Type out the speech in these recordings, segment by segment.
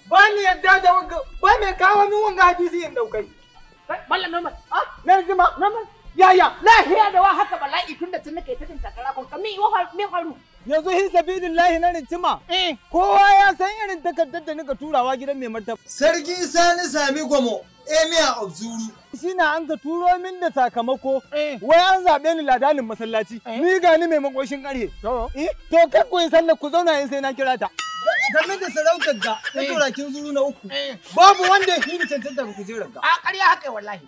Ba ni yadda da wanga ba mai kawo min wanga hadisi in daukai. Mallam Norman. Ah, na jima. Norman. Yaya. Lahiya da wa haka bala'i tun da tun nake ta jin takara kun ka mi wa mi faru. Yanzu hin sabilillahi na rintima. Eh. Kowa ya san irin takardar da nika turawa gidan mai martaba. Sarki Sani Sami Gomo, Emir of Zuru. Shi na an ka turo min da sakamako. Eh. Wai an zaɓe ni ladanin masallaci. Eh. Ni ga ni mai makoshin ƙarhe. To. Eh, to kar ku yi sallar ku zauna in sai na kira ta. Game da sarautar ga ta Eh. turakin Zuru na uku. Eh. Babu wanda ya fi ni cancanta ga kujerar ga. A ƙarya haka wallahi.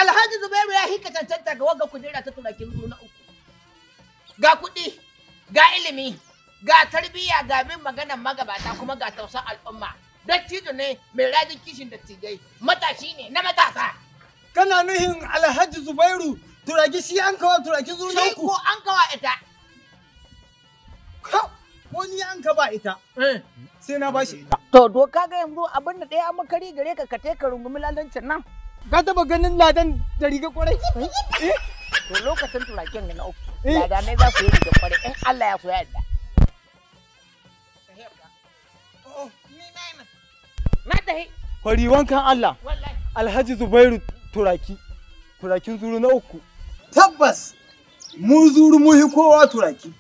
Alhaji Zubairu ya hika cancanta ga wagga kujera ta turakin zuru na uku. Ga kuɗi, ga ilimi, ga tarbiyya, ga bin maganar magabata kuma ga tausan al'umma. Dattijo ne mai rajin kishin dattijai, matashi ne na matasa. Kana nuhin Alhaji Zubairu turaki shi an kawo turaki Zuru na Shi uku. ko an kawa ita. Ka ko ni an ka ba ita. Sai na bashi ita. To doka ga yanzu abin da ɗaya makari gare ka ka te ka rungumi lalancin nan. Ka taba ganin ladan da riga kwarai? Eh, To lokacin turakin na uku, Eh. ladanai za su yi rigar kwarai in Allah ya so ya yarda. Na tahi, Kwari wankan Allah. wallahi. Alhaji Zubairu Turaki. Turakin Zuru na uku. Tabbas mu Zuru mu hi kowa turaki.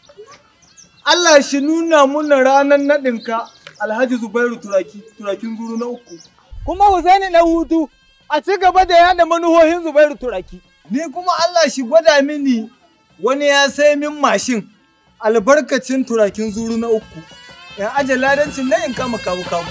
Allah shi nuna muna ranar naɗinka Alhaji Zubairu turaki turakin Zuru na uku. Kuma Husaini na hutu a ci gaba da yada manuhohin Zubairu Turaki. Ni kuma Allah shi gwada mini wani ya sai min mashin albarkacin turakin Zuru na uku. In aje ladancin na in kama kabu kabu.